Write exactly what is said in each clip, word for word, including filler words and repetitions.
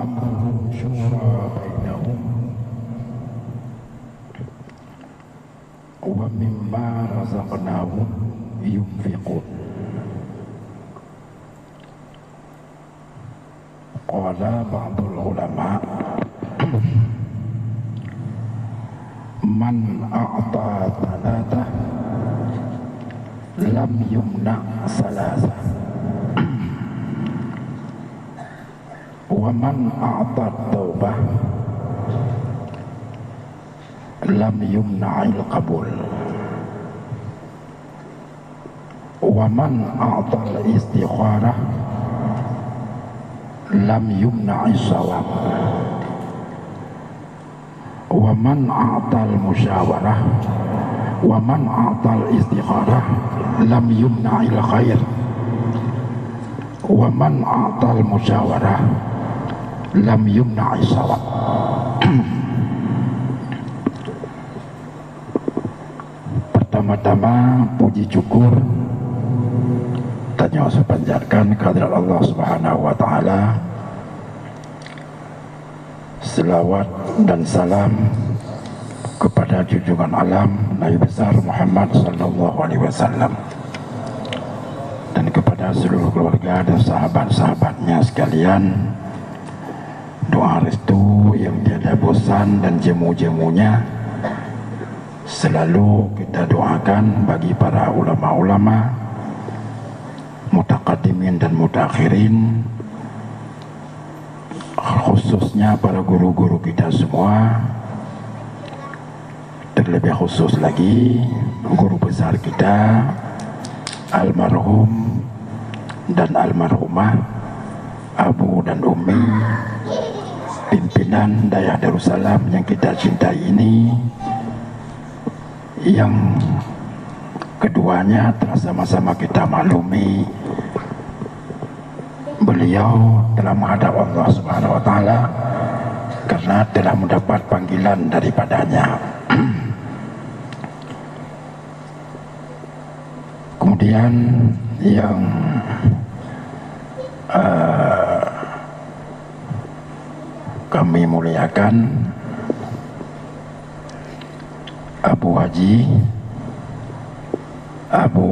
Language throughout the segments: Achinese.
amruhum syura bainahum wa mimma razaqnahum yunfiqun. Qala ba'dul ulama, man a'ta thalatha lam yumna thalatha, wa man a'ta taubah lam yumna'il qabul. Wa man a'tal istikharah lam yumna'i shawab. Wa man a'tal musyawarah, wa man a'tal istikharah lam yumna'il khair. Wa man a'tal musyawarah lam yumna'i shawab. Pertama-tama, puji syukur tanyoe seupanjatkan kehadrat Allah Subhanahu wa Taala. Selawat dan salam kepada junjungan alam Nabi besar Muhammad sallallahu alaihi wasallam dan kepada seluruh keluarga dan sahabat-sahabatnya sekalian. Doa restu yang tiada bosan dan jemu-jemunya selalu kita doakan bagi para ulama-ulama, mutaqaddimin dan mutaakhirin, khususnya para guru-guru kita semua, terlebih khusus lagi guru besar kita, almarhum dan almarhumah, Abu dan Umi, pimpinan Dayah Darussalam yang kita cintai ini, yang keduanya telah sama-sama kita maklumi, beliau telah menghadap Allah Subhanahu wa Taala karena telah mendapat panggilan daripada-Nya. Kemudian yang, eh, kami muliakan, Abu Haji, Abu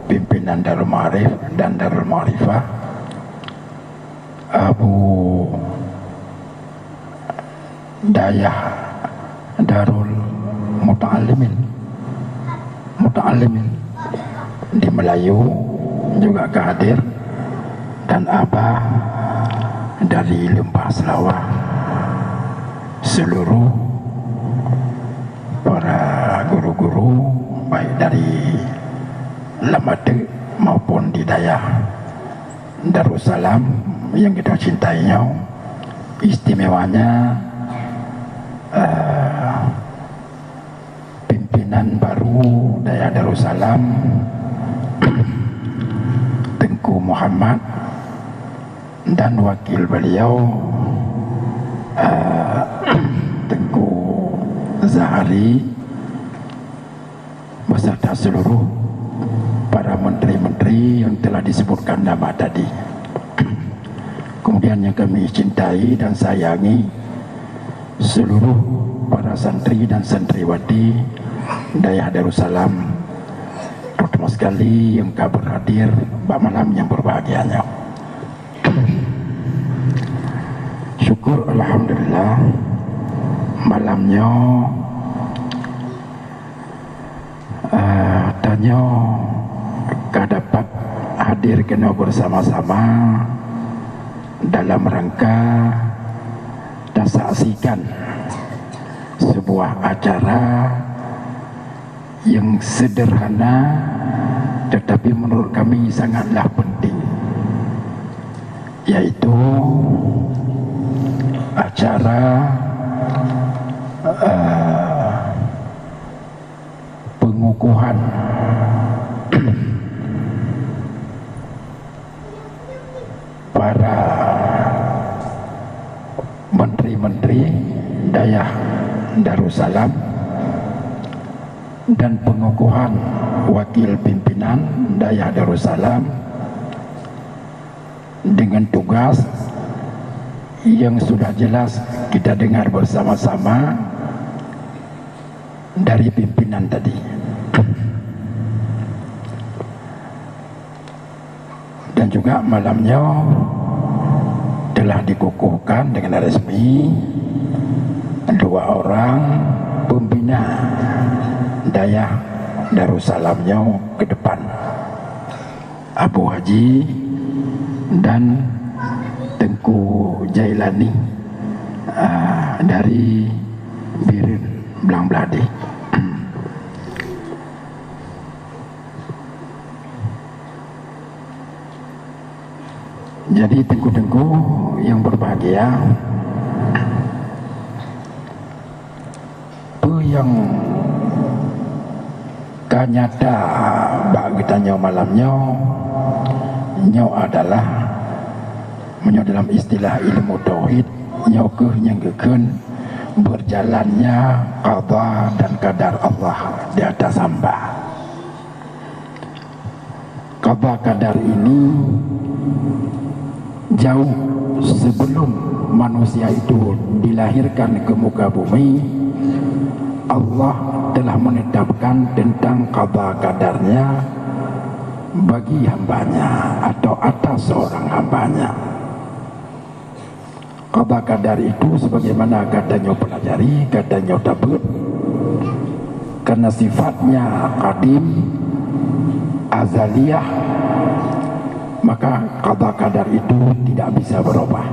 Pimpinan Darul Ma'arif dan Darul Ma'rifah, Abu Dayah Darul Muta'allimin, Muta'allimin di Melayu juga ka hadir, dan Abah dari Leumbah Seulawah, seluruh para guru-guru, baik dari lam ateueh maupun di dayah Darussalam yang kita cintai nyoe, istimewanya, eh, pimpinan baru Dayah Darussalam, Teungku Muhammad, dan wakil beliau, eh, Teungku Zahari, beserta seluruh para menteri-menteri yang telah disebutkan nama tadi. Kemudian yang kami cintai dan sayangi, seluruh para santri dan santriwati Dayah Darussalam, terutama sekali yang ka berhadir bak malam yang berbahagia nyoe. Syukur alhamdulillah, malam nyoe, eh, tanyoe ka dapat hadir keunoe bersama-sama dalam rangka tasaksikan sebuah acara yang sederhana tetapi menurut kami sangatlah penting, yaitu acara, eh, pengukuhan para menteri-menteri Dayah Darussalam dan pengukuhan wakil pimpinan Dayah Darussalam dengan tugas Yang sudah jelas kita dengar bersama-sama dari pimpinan tadi. Dan juga malam nyoe telah dikukuhkan dengan resmi dua orang pembina dayah Darussalam nyoe ke depan, Abu Haji dan Teungku Jailani, ah, dari Bireuen Blang Blahdeh. Jadi, teungku-teungku yang berbahagia, peue nyang ka nyata bak geutanyoe malam nyoe, nyoe adalah, meunyoe dalam istilah ilmu tauhid, nyoe kheueh nyang geukheun berjalannya qada dan qadar Allah di atas hamba. Qada qadar ini jauh sebelum manusia itu dilahirkan ke muka bumi, Allah telah menetapkan tentang qada qadarnya bagi hambanya atau atas seorang hambanya. Qada qadar itu sebagaimana geutanyoe pelajari, geutanyoe tabeuet, karena sifatnya qadim, azaliyah, maka qada qadar itu tidak bisa berubah.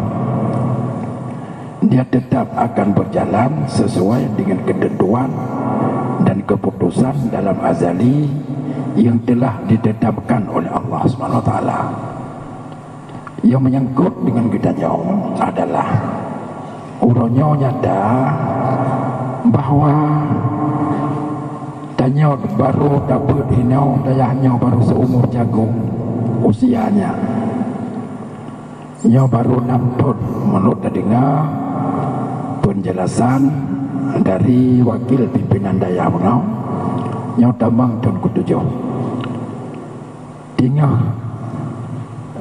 Dia tetap akan berjalan sesuai dengan ketentuan dan keputusan dalam azali yang telah ditetapkan oleh Allah Subhanahu wa Taala. Yang menyangkut dengan geutanyoe adalah, uroe nyoe nyata bahwa tanyoe baru tabeuet inoe, dayah nyoe baru seumur jagung usianya. Nyoe baru enam thon, meunurot tadeungoe penjelasan dari wakil pimpinan dayah bunoe. Nyoe tamong thon ketujoh. Teungoh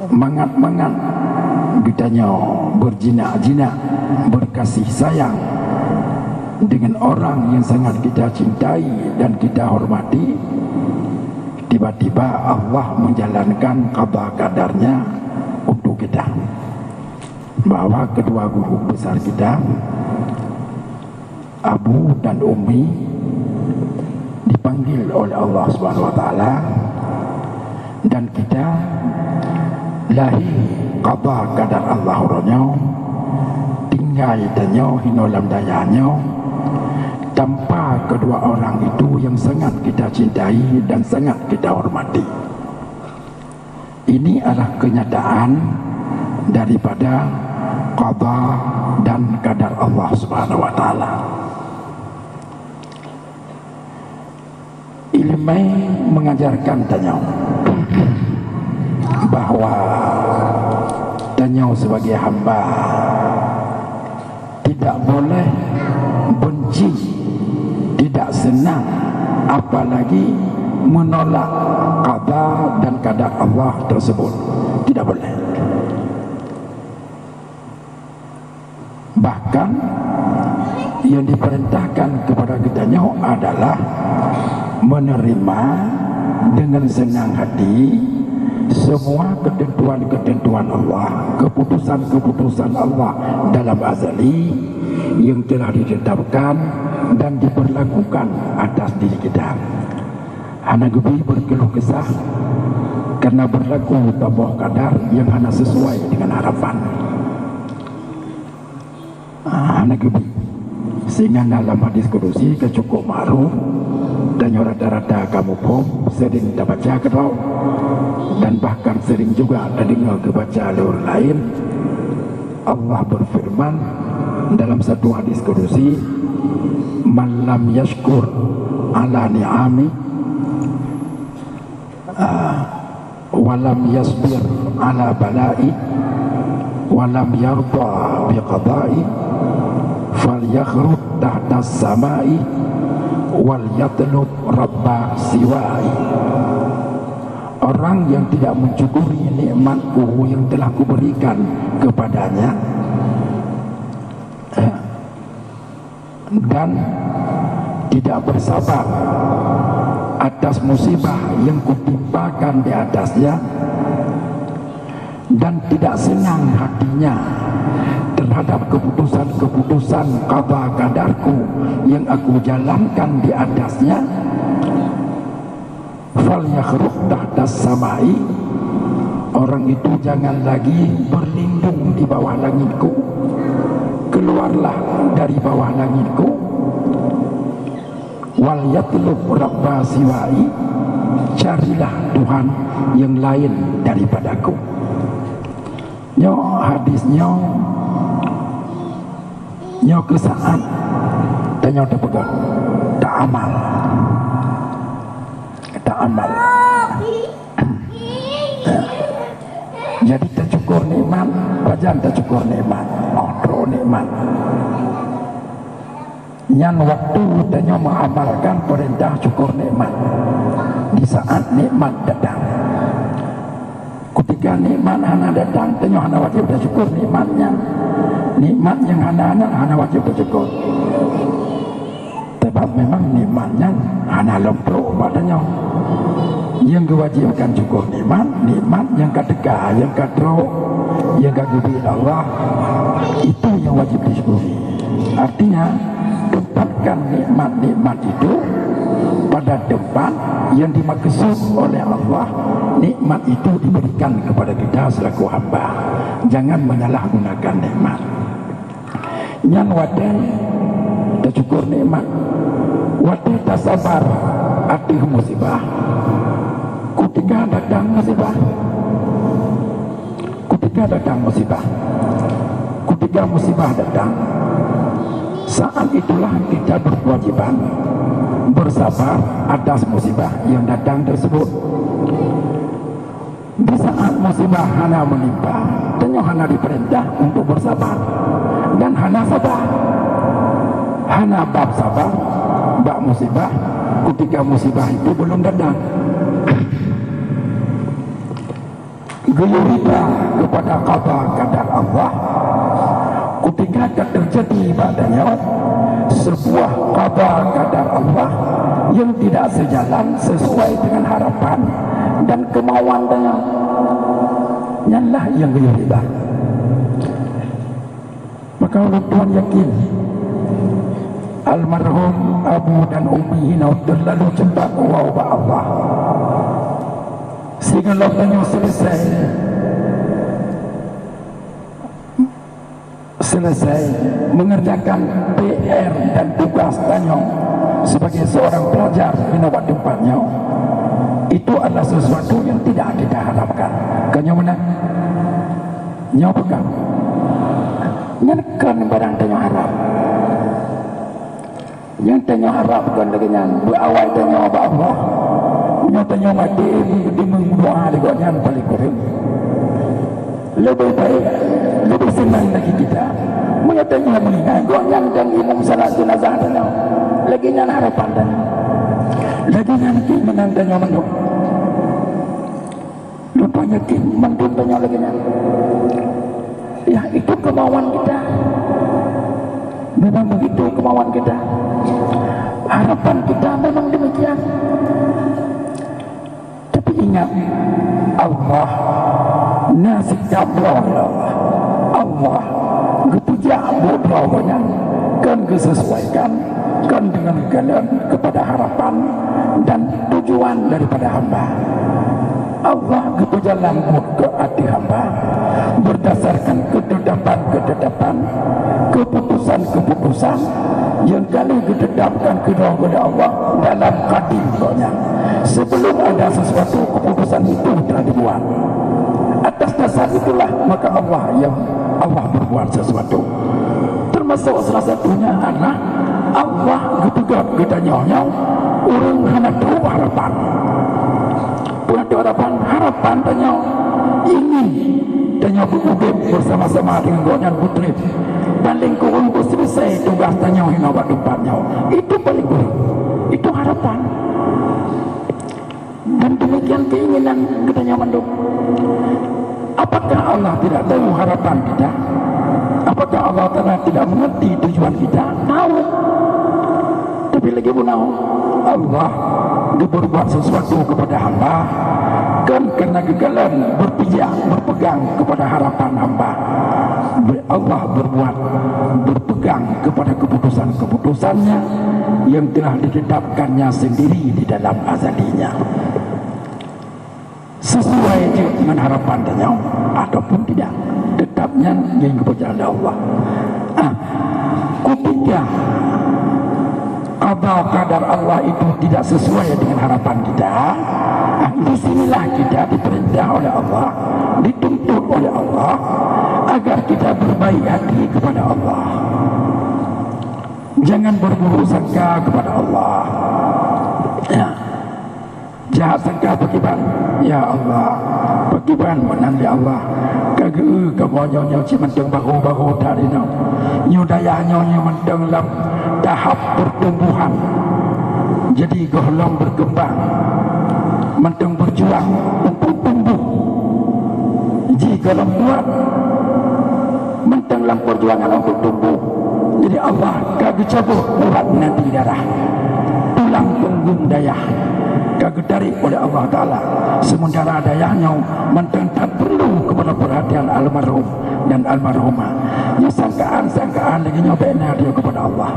mangat-mangat geutanyoe berjinak-jinak, berkasih sayang dengan orang yang sangat kita cintai dan kita hormati, tiba-tiba Allah menjalankan qada qadarnya untuk kita, bahwa kedua guru besar kita, Abu dan Umi, dipanggil oleh Allah Subhanahu wa Taala, dan kita lahé qada qadar Allah uroe nyoe, tinggai tanyoe hinoe lam dayah nyoe, tanpa kedua orang itu yang sangat kita cintai dan sangat kita hormati. Ini adalah kenyataan daripada qada dan qadar Allah Subhanahu wa Taala. Ileumèe mengajarkan tanyoe bahwa tanyoe sebagai hamba tidak boleh benci, tidak senang, apalagi menolak qada dan qadar Allah tersebut. Tidak boleh. Bahkan, yang diperintahkan kepada geutanyoe adalah menerima dengan senang hati semua ketentuan-ketentuan Allah, keputusan-keputusan Allah dalam azali yang telah ditetapkan dan diberlakukan atas diri kita. Hana geubri berkeluh kesah karena berlaku taboh qadar yang hana sesuai dengan harapan. Ah, hana geubri. Sehingga dalam hadis kudusi ka cukup makruf, dan nyoe rata-rata ka muphom, sering tabaca keudroe, dan bahkan sering juga tadeungoe geubaca lé ureueng laén. Allah berfirman dalam satu hadis kudusi, "Man lam yashkur ala ni'ami, ah, walam yasbir ala bala'i, walam yarda bi qada'i, falyakhruj tahtas sama'i, wal yatlub rabba siwa'i." Orang yang tidak mensyukuri nikmatku yang telah kuberikan kepadanya, dan tidak bersabar atas musibah yang kutimpakan di atasnya, dan tidak senang hatinya terhadap keputusan-keputusan qada qadarku yang aku jalankan di atasnya, falyakhruj tahtas samai, orang itu jangan lagi berlindung di bawah langitku. Keluarlah dari bawah langitku. Wal yatlub rabba siwai, carilah Tuhan yang lain daripadaku. Nyoe hadis nyoe, nyoe keusaat tanyoe tapeugah, taamal. Taamal. Jadi tasyukur nikmat, pajan tasyukur nikmat. Oh, trok nikmat. Nyan waktu tanyoe mengamalkan perintah syukur nikmat. Di saat nikmat datang. Ketika nikmat hana datang, tanyoe hana wajib tasyukur nikmat nyan. Nikmat nyang hana-hana hana wajib tasyukur. Sebab memang nikmat nyan hana lom trok bak tanyoe. Nyang diwajibkan syukur nikmat, nikmat nyang ka teuka, nyang ka trok, nyang ka geubri Allah, itu nyang wajib disyukuri. Artinya, tempatkan nikmat-nikmat itu pada tempat yang dimaksud oleh Allah nikmat itu diberikan kepada kita selaku hamba. Jangan menyalahgunakan nikmat. Nyan watée tasyukur nikmat, watée tasabar ateueh musibah. Kutika datang musibah, kutika datang musibah, kutika musibah datang, saat itulah kita berkewajiban bersabar atas musibah yang datang tersebut. Di saat musibah hana menimpa, tanyoe hana diperintah untuk bersabar dan hana sabar. Hana bab sabar bak musibah ketika musibah itu belum datang. Geuyue rida kepada qada qadar Allah. Ketika ka terjadi bak tanyoe sebuah qada qadar Allah yang tidak sejalan sesuai dengan harapan dan kemauan tanyoe, nyanlah nyang geuyue rida. Maka ulôn tuan yakin, almarhum Abu dan Umi hinoe terlalu cepat woe bak Allah. Sigohlom tanyoe selesai, selesai mengerjakan P R dan tugas tanyoe sebagai seorang pelajar hinoe bak teumpat nyoe, itu adalah sesuatu yang tidak kita harapkan. Kon nyoe meunan? Nyoe peugah. Nyan kon barang tanyoe harap. Nyang tanyoe harapkan lagée nyan, beuawai tanyoe bak Allah. Meunyoe tanyoe maté, di-, di-, meudoa di Gobnyan paléng kureueng. Leubeh baik, leubeh seunang lagée kita, meunyoe tanyoe meuingat Gobnyan dan imum salat jeunazah tanyoe. Lagée nyan harapan tanyoe. Lagée nyan keuimanan tanyoe mandum. Lôn yakin mandum tanyoe lagée nyan. Ya, itu kemauan kita. Memang begitu kemauan kita. Harapan kita memang demikian. Tapi ingat, Allah na sikap droe lom. Allah geupeujak buet droe nyan kon geusesuaikan, kon deungon keuneuk kepada harapan dan tujuan daripada hamba. Allah geupeujalan buet keu ateueh hamba berdasarkan ketetapan-ketetapan, keputusan-keputusan nyang ka lheueh geutetapkan keudroe lé Allah dalam kadim Gobnyan. Sebelum ada sesuatu, keputusan itu telah dibuat. Atas dasar itulah maka Allah yang, Allah berbuat sesuatu. Termasuk salah satunya adalah Allah geupeugah geutanyoe nyoe ureuëng hana trok harapan. Peue harapan? Harapan tanyoe ingin tanyoe beu-udeb bersama-sama dengan Gobnyan, beutrép. Paling kureueng beuselesai tugas tanyoe hinoe bak teumpat nyoe. Itu paling kureueng. Itu harapan. Dan demikian keinginan geutanyoe mandum. Apakah Allah tidak tahu harapan kita? Apakah Allah Ta'ala tidak mengerti tujuan kita? Tahu. Tapi lagèe bunoe, Allah geupeurbuat sesuatu kepada hamba kon karena geukalon berpijak, berpegang kepada harapan hamba. Allah berbuat berpegang kepada keputusan-keputusan-Nya yang telah ditetapkan-Nya sendiri di dalam azali-Nya. Sesuai jeuet ngon harapan tanyoe ataupun tidak, teutap nyan nyang geupeujak lé Allah. Ah, ketika qada qadar Allah itu tidak sesuai dengan harapan kita, ah, di sinilah kita diperintah oleh Allah, dituntut oleh Allah agar kita berbaik hati kepada Allah. Jangan berburuk sangka kepada Allah. Ya. Jahat sangka pakriban. Ya Allah, pakriban meunan, ya Allah. Ka geu-eu kamoe nyoe, nyoe cit mantong barô-barô that inoe. Nyoe dayah nyoe, nyoe mantong lam tahap pertumbuhan. Jadi gohlom berkembang. Mantong berjuang untuk tumbuh. Jih gohlom kuat. Mantong lam perjuangan untuk tumbuh. Jadi Allah ka geucabut urat nadi darah, tulang punggung dayah ka geutarek oleh Allah Ta'ala. Sementara dayah nyoe mantong that perlu kepada perhatian almarhum dan almarhumah. Nyoe sangkaan-sangkaan lagèe nyoe bèk na dia kepada Allah.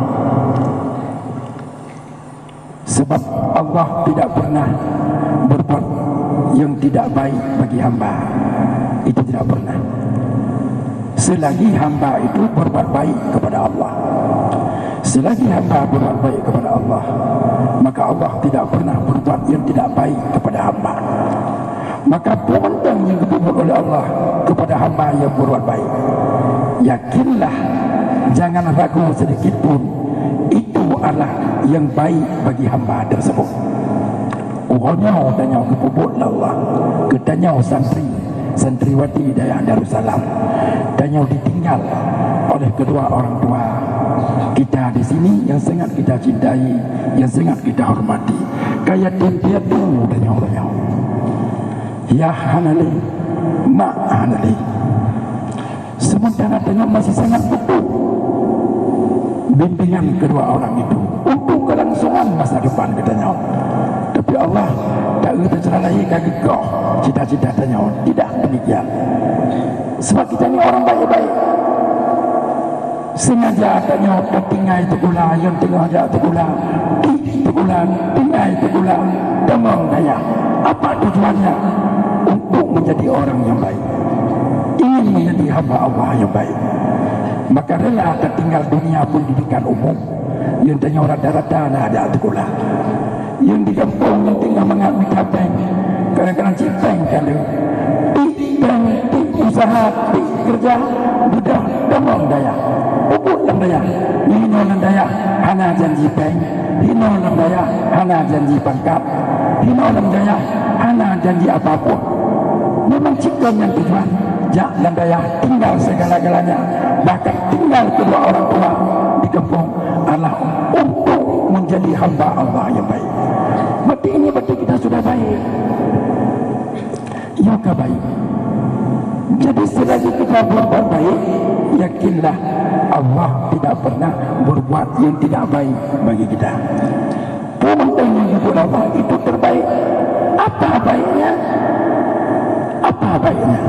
Sebab Allah tidak pernah berbuat yang tidak baik bagi hamba. Itu tidak pernah. Selagi hamba itu berbuat baik kepada Allah. Selagi hamba berbuat baik kepada Allah, maka Allah tidak pernah berbuat yang tidak baik kepada hamba. Maka peue mantong nyang geupeubuet oleh Allah kepada hamba nyang berbuat baik, yakinlah, jangan ragu sedikit pun, itu adalah yang baik bagi hamba tersebut. Uroe nyoe tanyoe geupeubuet lé Allah keu tanyoe santri, santriwati dayah Darussalam. Tanyoe ditinggal oleh kedua orang tua kita di sini yang sangat kita cintai, yang sangat kita hormati. Ka yatim piatu tanyoe, tanyoe. Yah hana lé, mak hana lé. Sementara tanyoe masih sangat butuh bimbingan kedua orang itu untuk kelangsungan masa depan geutanyoe. Tapi Allah tak geutanyoe cara lahé ka geukoh cita-cita tanyoe. Tidak demikian. Sebab kita ni orang baik-baik. Sengaja tanyoe teutinggai sikula, nyang teungoh jak sikula, tiek sikula, tinggai sikula, tamong dayah. Apa tujuannya? Untuk menjadi orang yang baik. Ingin menjadi hamba Allah yang baik. Maka rela teutinggal dunia pendidikan umum. Nyang tanyoe rata-rata na jak sikula. Nyang di gampông nyang teungoh mangat mita péng, kadang-kadang cit péng ka le. Tiek péng, tiek usaha, tiek keureuja, beudôh tamong dayah. Peubuet lam dayah. Hinoe lam dayah hana janji péng, hinoe lam dayah hana janji pangkat, hinoe lam dayah hana janji apapun. Memang cit kon nyan tujuan jak lam dayah, tinggal segala-galanya, bahkan tinggal kedua orang tua di gampông adalah untuk menjadi hamba Allah yang baik. Berarti ini berarti kita sudah baik. Iya ka baik. Jadi selagi kita berbuat baik, yakinlah Allah tidak pernah berbuat yang tidak baik bagi kita. Peue mantong nyang geupeubuet Allah itu terbaik. Apa baiknya? Apa baiknya?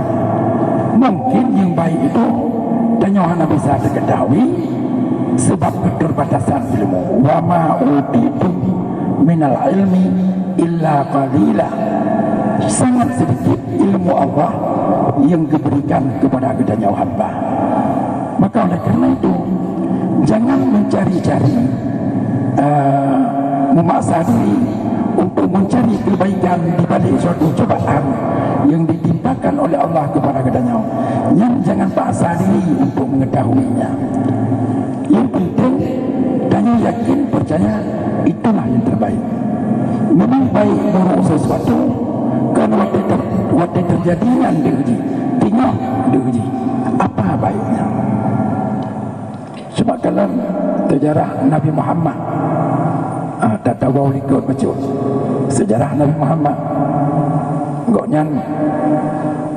Mungkin yang baik itu tanyoe hana bisa diketahui sebab keterbatasan ilmu. Wa ma utitum minal ilmi illa qalila. Sangat sedikit ilmu Allah yang diberikan kepada geutanyoe hamba. Maka oleh karena itu, jangan mencari-cari, eh, memaksa diri untuk mencari kebaikan di balik suatu cobaan yang ditimpakan oleh Allah kepada geutanyoe. Nyan jangan paksa diri untuk mengetahuinya. Yang penting, tanyoe yakin, percaya, itulah yang terbaik. Memang baik buruk sesuatu, kan watèe ter-, watèe terjadi nyan diuji. Teungoh diuji. Apa baiknya? Cuba kalon sejarah Nabi Muhammad. Ah, tatawoe likot bacut. Sejarah Nabi Muhammad. Gobnyan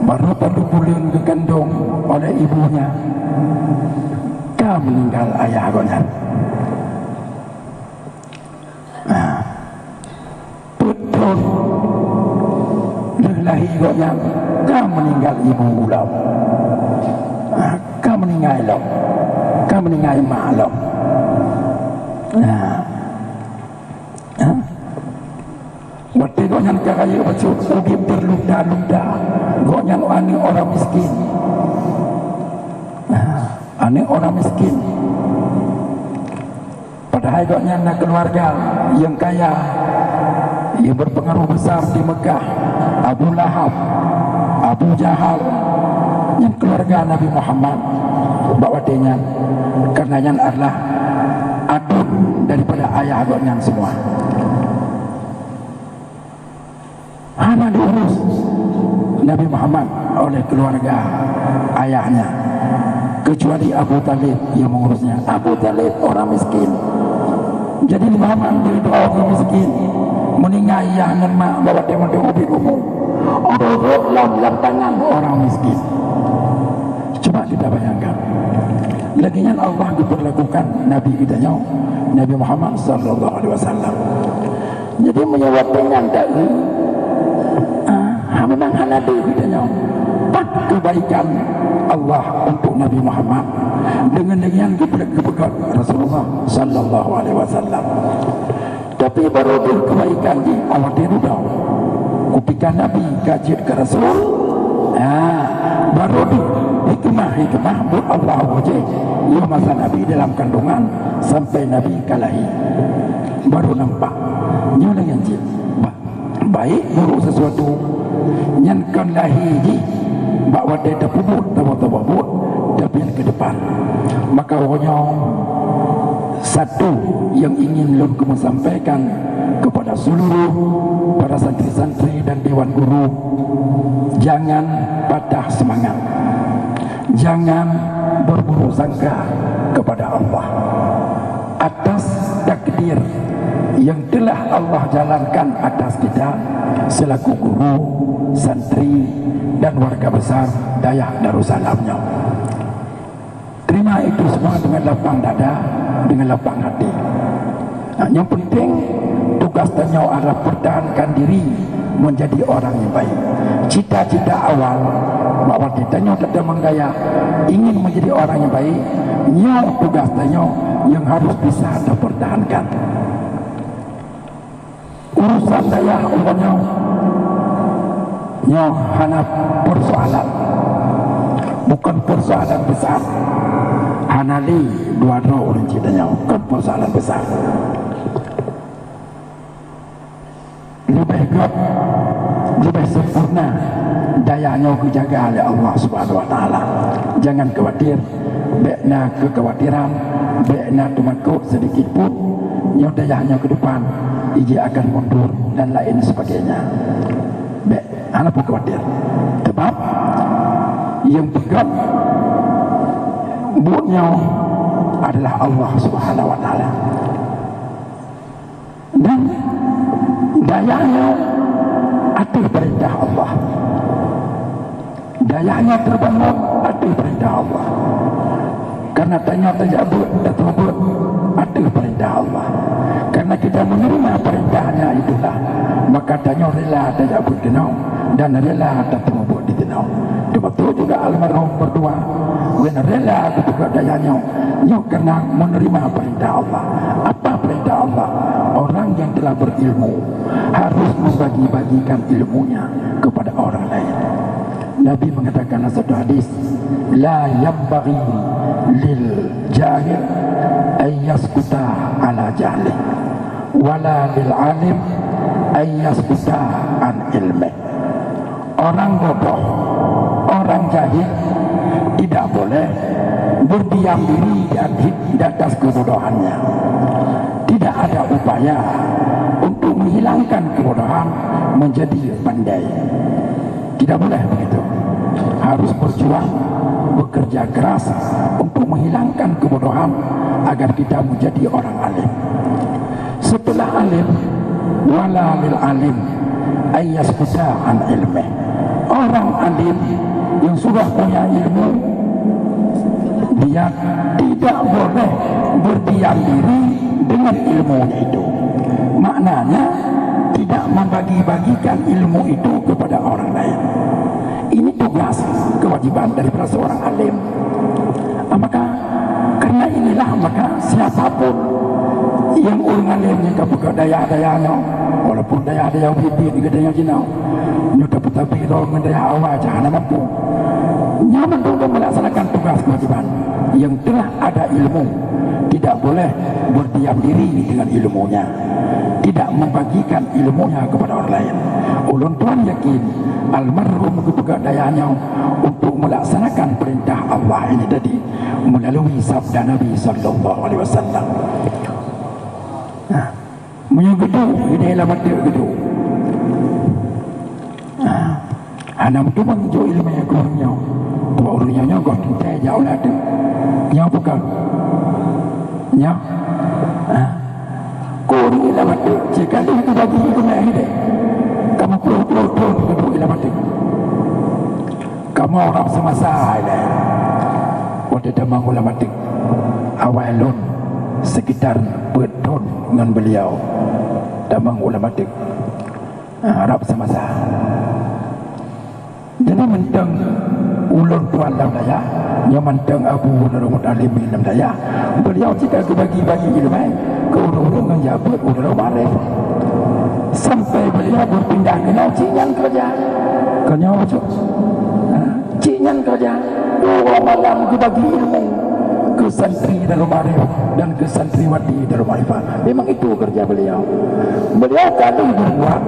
Baru padum buleuen geukandong oleh ibunya, ka meuninggai ayah gobnyan. Nah, peuet thon lheueh lahé gobnyan, ka meuninggai ibu lom. Nah, ka meuninggai lom. Ka meuninggai mak lom. Nah. Ha? Watèe gobnyan ka rayeuk bacut, udép teulunda-lunda, gobnyan aneuk orang miskin. Ha, aneuk orang miskin. Padahai gobnyan na keuluwarga nyang kaya, nyang berpengaruh besar di Meukah, Abu Lahab, Abu Jahal, nyan keuluwarga Nabi Muhammad bak watèe nyan. Karena nyan adalah aduen daripada ayah gobnyan semua. Hana diurus Nabi Muhammad oleh keluarga ayahnya, kecuali Abu Thalib yang mengurusnya. Abu Thalib orang miskin. Jadi, Muhammad dari orang miskin, meuninggai ayah ngon mak bak watèe mantong ubit umu. Urot lam, lam tangan orang miskin. Coba kita bayangkan. Lagèe nyan Allah geupeurlakukan Nabi geutanyoe, Nabi Muhammad sallallahu alaihi wasallam. Jadi, meunyoe watèe nyan deuh, ah, memang hana deuh geutanyoe, pat keubaikan Allah untuk Nabi Muhammad. Deungon, deungon nyan geupeugöt Rasulullah sallallahu alaihi wasallam. Tapi barô deuh keubaikan jih awai dudoe. Kutika Nabi ka jeuet keu Rasul, ha, barô deuh hikmah-hikmah buet Allah wajéb. Yoh masa Nabi dalam kandungan sampai Nabi ka lahé. Barô nampak. Nyoe lagèe nyan cit. Ba-, baik buruk sesuatu nyan kon lahé jih bak watèe tapeubuet, taboh-taboh buet, tapi nyan keu depan. Maka uroe nyoe satu yang ingin lôn keumeung sampaikan kepada seluruh para santri-santri dan dewan guru, jangan patah semangat. Jangan berburuk sangka kepada Allah atas takdir yang telah Allah jalankan atas kita selaku guru, santri, dan warga besar Dayah Darussalam nyoe. Terima itu semua dengan lapang dada, dengan lapang hati. Nah, yang penting, tugas tanyoe adalah pertahankan diri menjadi orang yang baik. Cita-cita awal, bak watèe tanyoe tatamong dayah, ingin menjadi orang yang baik, nyoe tugas tanyoe yang harus bisa tapertahankan. Urusan dayah uroe nyoe, nyoe hana persoalan. Bukan persoalan besar. Hana lé dua droe ureueng cit tanyoe, bukan persoalan besar. Leubeh göt, leubeh sempurna dayah nyoe geujaga lé Allah Subhanahu wa Taala. Jangan khawatir. Bèk na keukhawatiran, bèk na teumakot seudikit pun, nyoe dayah nyoe keu depan, ijih akan mundur dan laén sebagainya. Bèk, hana peue khawatir. Sabab nyang peugöt buet nyoe adalah Allah Subhanahu wa Taala. Dan dayah nyoe ateueh peurintah Allah. Dayah nyoe teubangon ateueh peurintah Allah. Karena tanyoe tajak beuet, tateumeubeuet ateueh peurintah Allah. Karena kita menerima perintahnya itulah, maka tanyoe rela tajak beuet keunoe dan rela tateumeubeuet di keunoe. Teumasuk juga almarhum berdua, gobnyan rela geupeugöt dayah nyoe, nyoe karena menerima perintah Allah. Apa perintah Allah? Orang yang telah berilmu harus membagi-bagikan ilmunya kepada orang lain. Nabi mengatakan dalam satu hadis, "La yanbaghi lil jahil an yaskuta ala jahli, wala lil alim an yaskuta an ilmi." Orang bodoh, orang jahil tidak boleh berdiam diri di at-, di atas kebodohannya. Tidak ada upaya untuk menghilangkan kebodohan menjadi pandai. Tidak boleh begitu. Harus berjuang, bekerja keras untuk menghilangkan kebodohan agar kita menjadi orang alim. Setelah alim, wala lil alim an yaskuta an ilmih. Orang alim yang sudah punya ilmu, dia tidak boleh berdiam diri dengan ilmunya itu. Maknanya, tidak membagi-bagikan ilmu itu kepada orang lain. Ini tugas, kewajiban daripada seorang alim. Ah, maka, karena inilah, maka siapapun yang ureuëng alim nyang ka peugah dayah-dayah nyoe, walaupun dayah-dayah ubit-ubit di geutanyoe jinoe, nyoe tapeutabé lom ngon dayah awai, cah hana mampu. Nyoe mandum melaksanakan tugas kewajiban. Yang telah ada ilmu tidak boleh berdiam diri dengan ilmunya, tidak membagikan ilmunya kepada orang lain. Ulôn tuan yakin, almarhum geupeugah dayah nyoe untuk melaksanakan perintah Allah ini tadi melalui sabda Nabi sallallahu alaihi wasallam. Nah, meunyoe geuduek, hideh lam ateuk geuduek. Nah, hana meuteumé jok ileumèe keu ureueng nyoe. Tuwah ureueng nyoe, nyoe goh teuntèe jak u ladeueng. Nyoe peugah. Nyoe. Ah. Keu ureueng lam ateuk, cit ka lheueh geubagi ileumèe hideh. Kamoe ploh-ploh thon geuduek lam ateuk. Kamoe rab seumasa ilèe. Watèe tamong u lam ateuk. Awai lôn sekitar peuet thon ngon beuliau. Tamong u lam ateuk. Ah, rab seumasa. Jadi mantong ulôn tuan lam dayah, nyoe mantong abu ulôn muta'allimin lam dayah. Beuliau cit ka geubagi-bagi ileumèe keu ureueng-ureueng nyang jak beuet u Darul Ma'arif. Sampai beuliau beupindah keunoe, cit nyan keureuja. Keunoe bacut. Ha, cit nyan keureuja. Uroe malam geubagi ilmu keu santri Darul Ma'arif dan keu santriwati Darul Ma'arifah. Memang itu kerja beliau. Beliau ka lheueh berbuat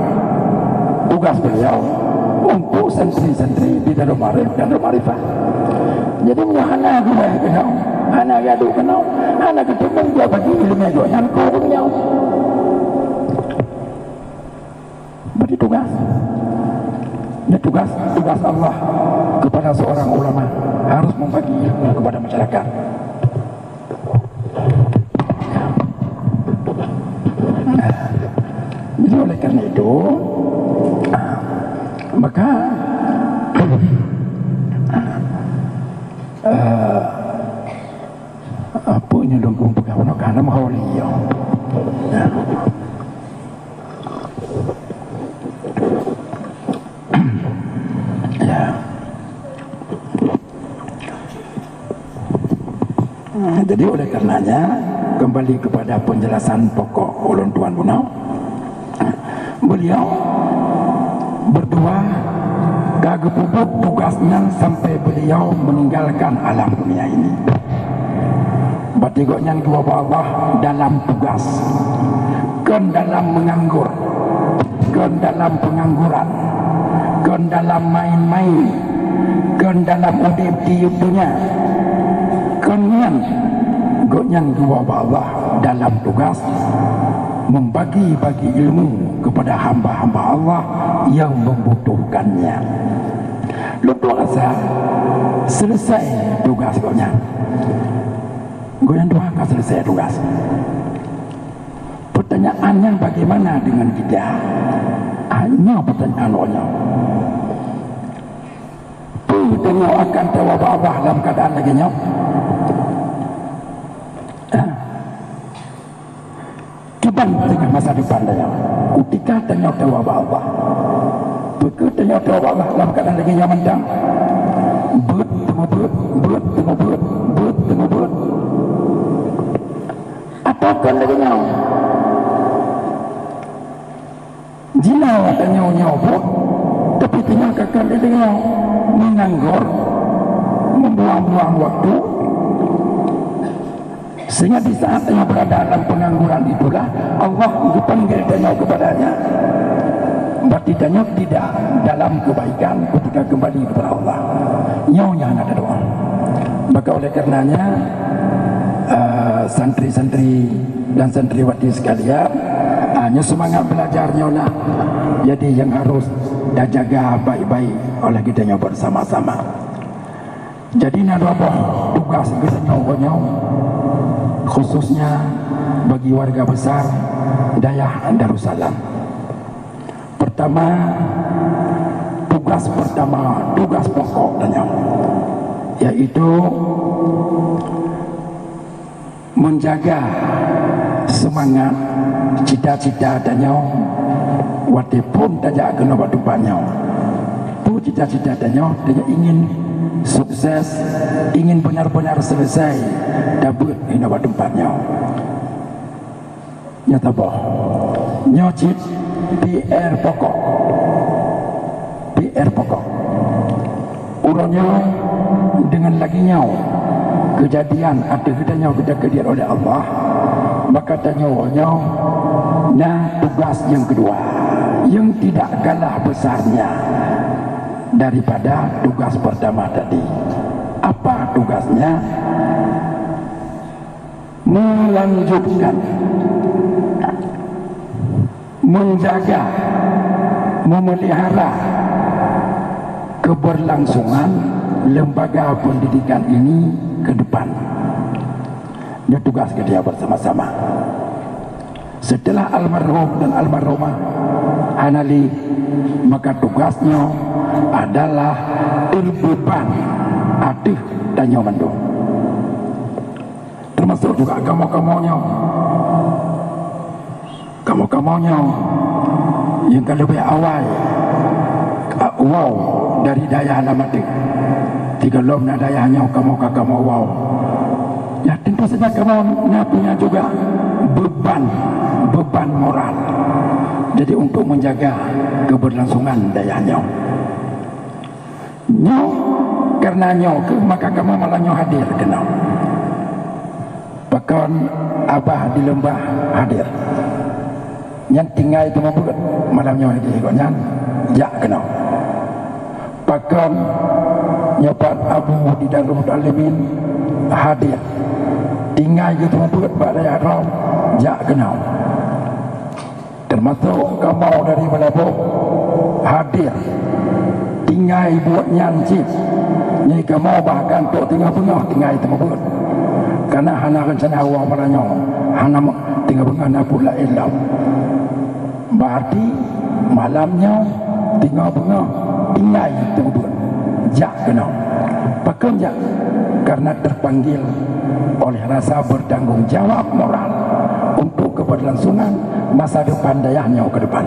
tugas beliau untuk santri-santri di Darul Ma'arif dan Darul Ma'arifah. Jadi, meunyoe hana geuwèh keunoe, hana geuduek keunoe, hana geuteumèe dia bagi ileumèe gobnyan keu ureueng nyoe. Berarti tugas. Ini tugas, tugas Allah kepada seorang ulama, harus membagi ilmu kepada masyarakat. Nah, jadi oleh karena itu, ah, maka, eh, apa nyang dong peugah, karena meuholi, ya. Nah. Ya. Jadi oleh karenanya, kembali kepada penjelasan pokok ulôn tuan bunoe, beliau berdua ka geupeubuet tugas nyan sampai beliau meninggalkan alam dunia ini. Berarti gobnyan geuwoe bak Allah dalam tugas, kon dalam menganggur, kon dalam pengangguran, kon dalam main-main, kon dalam udeb tiep donya. Kon nyan, gobnyan geuwoe bak Allah dalam tugas membagi-bagi ilmu kepada hamba-hamba Allah yang membutuhkannya. Lôn tuan rasa selesai tugas gobnyan. Gobnyan dua ka selesai tugas. Pertanyaannya, bagaimana dengan kita? Ah, nyoe pertanyaan gobnyan. Peue tanyoe akan tawoe bak Allah lam keuadaan lagèe nyoe? Ah. Kiban teungoh masa depan tanyoe, kutika tanyoe tawoe bak Allah. Peu kheueh tanyoe tawoe bak Allah lam keuadaan lagèe nyoe mantong? Beuet teungoh beuet, beuet teungoh beuet, beuet teungoh beuet. Atawa kon lagèe nyoe? Jinoe tanyoe nyoe buet, tapi tanyoe ka kon lagèe nyoe, menganggur, membuang-buang waktu. Sehingga di saat tanyoe berada dalam pengangguran itulah Allah geupanggil tanyoe kepada-Nya. Berarti tanyoe tidak dalam kebaikan ketika kembali kepada Allah. Nyoe nyang hana tadoa. Maka oleh karenanya, eh, santri-santri dan santriwati sekalian, ah, nyoe semangat belajar nyoe lah. Jadi, yang harus tajaga baik-baik oleh kita nyoe bersama-sama. Jadi, na dua boh tugas geutanyoe nyoe, khususnya bagi warga besar dayah Darussalam. Pertama, Tugas pertama, tugas pokok tanyoe, yaitu menjaga semangat cita-cita tanyoe watée phon tajak keunoe bak teumpat nyoe. Peue cita-cita tanyoe? Tanyoe ingin sukses, ingin benar-benar selesai tabeuet keunoe bak teumpat nyoe. Nyoe saboh. Nyoe cit P R pokok. P R pokok. Uroe nyoe deungon lagée nyoe keujadian ateueh geutanyoe geutakdir oleh Allah, maka tanyoe nyoe na tugas nyang keudua, nyang tidak kalah besarnya daripada tugas pertama tadi. Apa tugasnya? Melanjutkan, menjaga, memelihara keberlangsungan lembaga pendidikan ini ke depan. Nyoe tugas geutanyoe bersama-sama. Setelah almarhum dan almarhumah hana lé, maka tugasnya adalah terbeban ateueh tanyoe mandum. Termasuk juga kamoe-kamoe nyoe. Kamoe-kamoe nyoe nyang ka leubeh awai ka woe dari dayah Alamaté. Sigohlom na dayah nyoe kamoe ka kamoe woe. Ya, tentu saja kamoe na punya juga beban, beban moral. Jadi, untuk menjaga keberlangsungan dayah nyoe. Nyoe, karena nyoe kheueh maka kamoe malam nyoe hadir keunoe. Pakon Abah di Leumbah hadir. Nyan tinggai teuma beuet malam nyoe di gobnyan jak keunoe. Pakon nyoe pat Abu di Darul Muta'allimin hadir. Tinggai teuma beuet bak dayah droe jak keunoe. Termasuk kamoe dari Meulaboh hadir. Tinggai buet nyan cit. Nyoe kamoe bahkan trok teungoh beungoh tinggai teuma beuet. Karena hana reuncana woe malam nyoe, hana me-, teungoh beungoh na buet laén lom. Berarti malam nyoe teungoh beungoh tinggai teuma beuet. Jak keunoe. Pakon jak? Karena terpanggil oleh rasa bertanggung jawab moral untuk keberlangsungan masa depan dayah nyoe ke depan.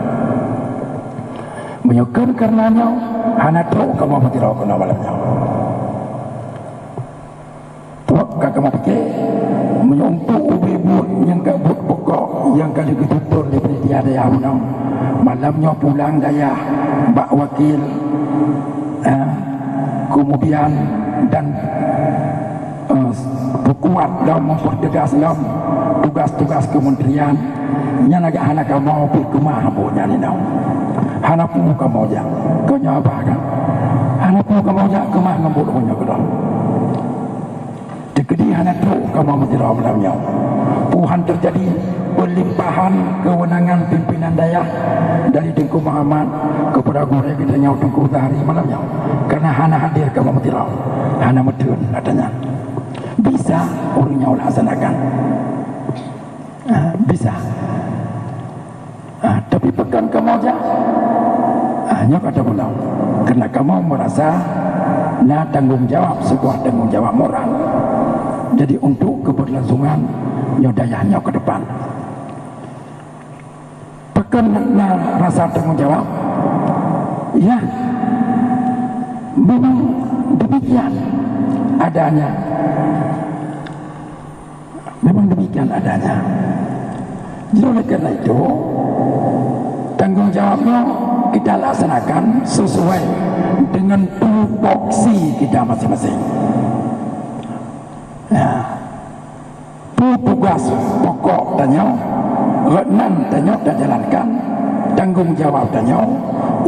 Meunyoe kon karena nyoe, hana trok kamoe meusidroe keunoe malam nyoe. Trok ka kamoe pike, meunyoe untuk ubé buet nyang ka buet pokok nyang ka lheueh geututoe lé panitia dayah bunoe, malam nyoe pulang dayah bak wakil, eh, kemudian dan eh, peukuat lom, mempertegas lom tugas-tugas kementerian. Nyan agak hana kamoe pih keumah buet nyan inong. Hana peue kamoe jak, keu nyoe Abah kan. Hana peue kamoe jak keumah ngon buet nyoe keudroe. Teukeudi hana trok kamoe meusidroe malam nyoe. Tuhan terjadi pelimpahan kewenangan pimpinan dayah dari Teungku Muhammad kepada gurée geutanyoe Teungku Zahari malam nyoe. Karena hana hadir kamoe meusidroe, hana meuteun katanya. Bisa ureuëng nyoe laksanakan. Ah, bisa. Ah, tapi pakon kamoe jak? Ah, nyoe ka tapulang. Karena kamoe merasa na tanggung jawab, sebuah tanggung jawab moral. Jadi untuk keberlangsungan nyoe dayah nyoe ke depan. Pakon na rasa tanggung jawab? Ya, memang demikian adanya. Memang demikian adanya. Jadi oleh karena itu, tanggung jawabnya kita laksanakan sesuai dengan tupoksi kita masing-masing. Ya. Peue tugas pokok tanyoe, rot nan tanyoe tajalankan tanggung jawab tanyoe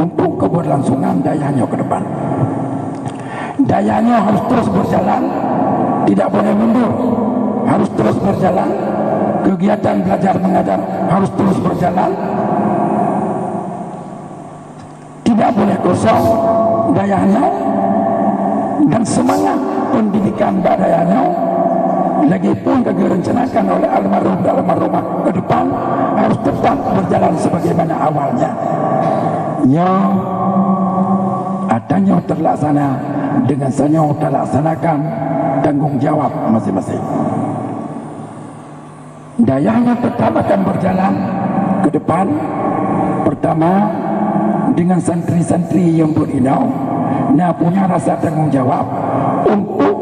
untuk keberlangsungan dayah nyoe ke depan. Dayah nyoe harus terus berjalan, tidak boleh mundur, harus terus berjalan. Kegiatan belajar mengajar harus terus berjalan. Tidak boleh kosong dayah nyoe, dan semangat pendidikan bak dayah nyoe lagipun ka geurencanakan oleh almarhum dan almarhumah ke depan harus tetap berjalan sebagaimana awalnya. Nyoe Tanyoe terlaksana dengan tanyoe talaksanakan tanggung jawab masing-masing. Dayah nyoe tetap akan berjalan ke depan. Pertama, dengan santri-santri nyang beuet inoe na punya rasa tanggung jawab untuk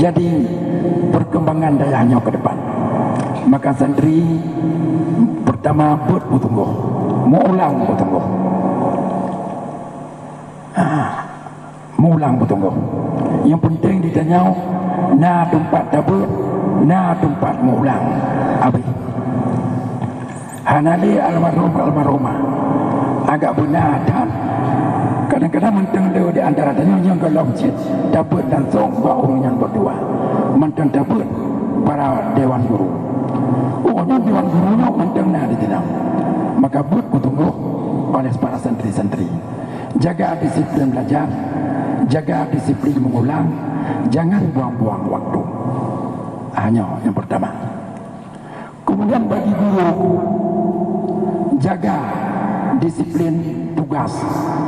jadi perkembangan dayah nyoe ke depan. Maka santri pertama beuet beutunggoh, meuulang beutunggoh. Ha, meuulang beutunggoh. Nyang penting di tanyoe na teumpat tabeuet, na teumpat meuulang. Abéh. Hana lé almarhum almarhumah. Agak beuna that. Kadang-kadang mantong le di antara tanyoe nyang gohlom cit tabeuet langsong bak ureueng nyang berdua. Mantong tabeuet para dewan guru. Oh, nyoe dewan guru nyoe mantong na di tanyoe. Maka beuet beutunggoh oleh para santri-santri. Jaga disiplin belajar, jaga disiplin mengulang, jangan buang-buang waktu. Hanya yang pertama. Kemudian bagi guru, jaga disiplin tugas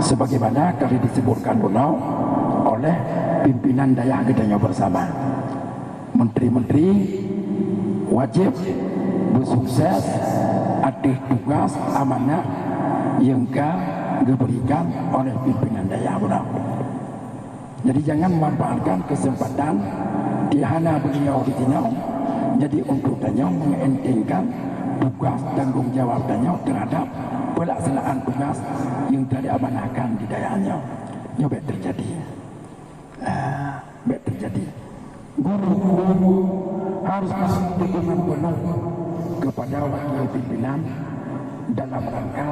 sebagaimana kali disebutkan dulu oleh pimpinan dayah geutanyoe bersama. Menteri-menteri wajib bersukses atas tugas amanah yang ka diberikan oleh pimpinan dayah bunoe. Jadi jangan memanfaatkan kesempatan di hana beliau di sinoe. Jadi untuk tanyoe mengentengkan tugas tanggung jawab tanyoe terhadap pelaksanaan tugas yang telah diamanahkan di dayah nyoe. Nyoe bèk terjadi. Ah, bèk terjadi. Guru harus kasih dukungan penuh kepada wakil pimpinan dalam rangka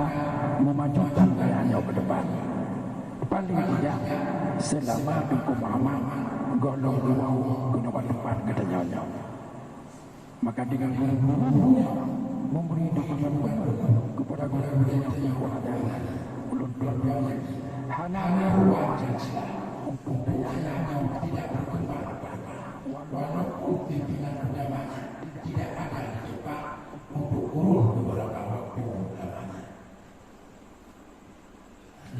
memajukan dayah nyoe ke depan. Paling tidak selama Teungku Muhammad gohlom dua keunoe bak teumpat geutanyoe nyoe. Maka dengan guru-guru memberi dukungan penuh kepada guru-guru yang telah berada ulun tuan hana ada ruang untuk dayah tidak berkembang walaupun pimpinan agama tidak ada tempat untuk guru beberapa waktu lamanya.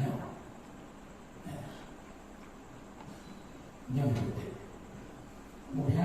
Ya. Ya. Ya.